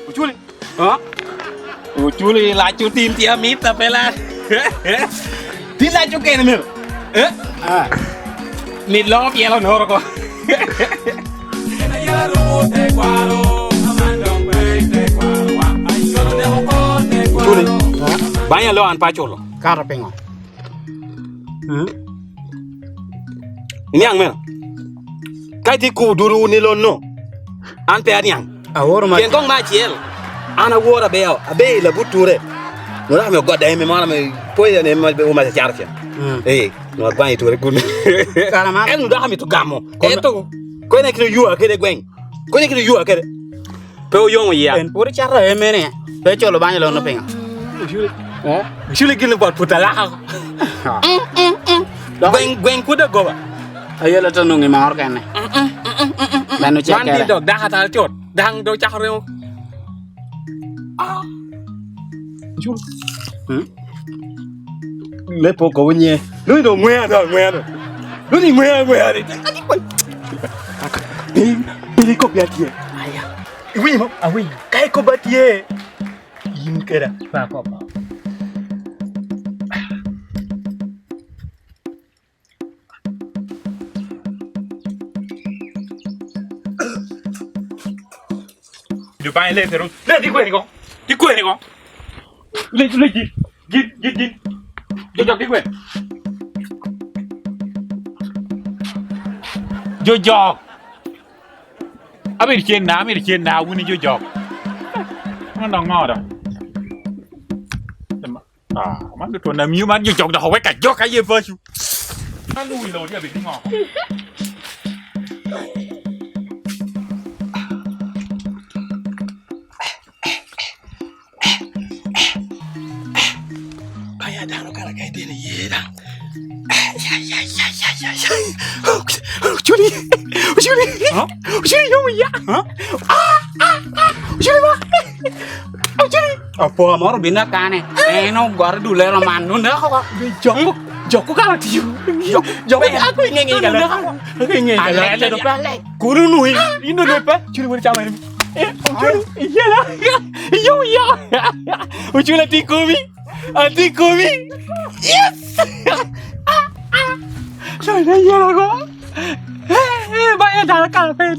Oculi. Ha? Oculi lacu tin tye amita pe la. Tin lacu kene meno. Eh? Ah. Mit loko pyelo noro ko. Oculi. Banya lo an pa culo. Kato pingo? Iniang meno? Ka itye kubo dudu ni lonno, an pe aniang. Aworo ma Pien kong me acel, an aworo abeyo, abeyo i labut ture. Nongo dok amiyo goda emi moro ame poya ne ma uma caro cen. Eh, nongo agwanyo i ture kunu. Kara man. En dok amito gamo. Ento kwene kit oywa kede gweng. Kwene kit oywa kede. Pe oyongo iya. En pud icato emene. Pe iculo banyo lonno pingo? Culi gin bot puta laka. Gweng gweng pud agoba. Aye la to nongo imor kene. Meno Man cekere. di dok daka tal cut. Dang do cako remo. Hmm? Le poko wunye. Luni do ngwea do ngwea do. Luni ngwea ngwea di. Pili pili ko biatie. Aya. Iwinyo mo? Awinyo. Kai ko batie. In keda. Pa kopo. Dubai le peru. Le di kweni ko. Di kweni ko. Le le di. Di di di. Jojok di kweni. Jojok. Abed cen na, abed cen na wuni jojok. Man dong ngo do. Ah, man to na miyo man jojok dok wek ajok aye pacu. Man luwi lo tye abed ki ngo. Kaya dano kara ka idino iye dang. Oculi, oculi, oculi yo ya. Oculi ma. Oculi. Apo moro bina kane. En ogoro dule roman nunde ko. Joko, joko kara tiyo. Joko aku ingin ingin kala. Aku ingin kala. Ale do pale. Kuru nui, indo do pe. Culi wani chama ni. Eh, oculi, iya lah. Yo ya. Oculi ati komi. Ati komi. Yes. Sorry, iya lah ko. Eh, eh, bayar dah kafe.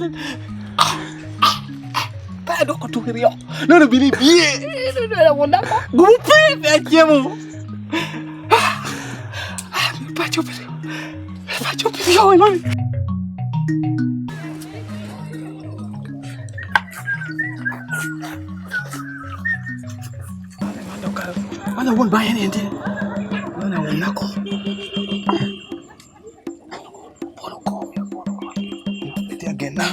Pe adwoko tuke ryo. Nono bini biye. Gubu pe pe achiemo. Pacho pe. Pacho pe yo no. Mana won bayan ente. Mana won nako. Bono ko. Ete agena.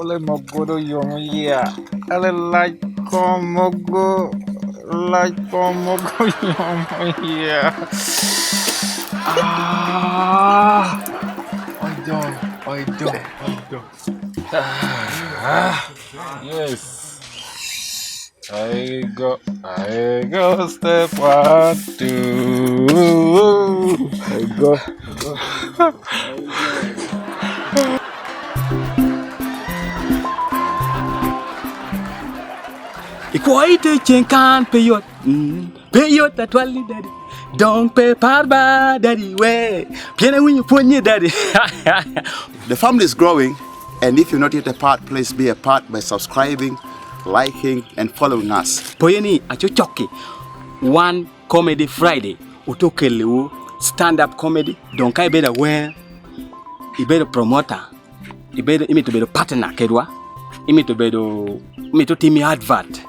Ole mogo do yom iya. Ale lac kom mogo lac kom mogo yom iya. Ah. Odo, odo, odo. Ah. Yes. I go, I go, step one, two. I go. Ikwo ite ceng kan pe yot pe yot atwal ni dadi dong pe par ba dadi we pien awinyo pwonye dadi. The family is growing, and if you're not yet a part, please be a part by subscribing, liking, and following us. Poye ni aco cokki One Comedy Friday oto kelliwu stand up comedy dong ka ibedo awer ibedo promoter ibedo imito bedo partner kedwa imito bedo imito timi advert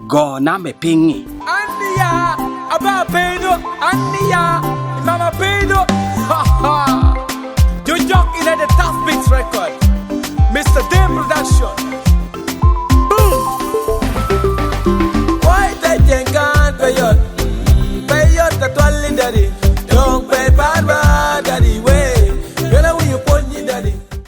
go namba i piny-ngi. Ania, aba bedo, ania, mama bedo, ha ha. Jojok in the Tough Beats record. Mister Dame Production. Boom! Why they can can't pay yot? Pay yot the twali daddy.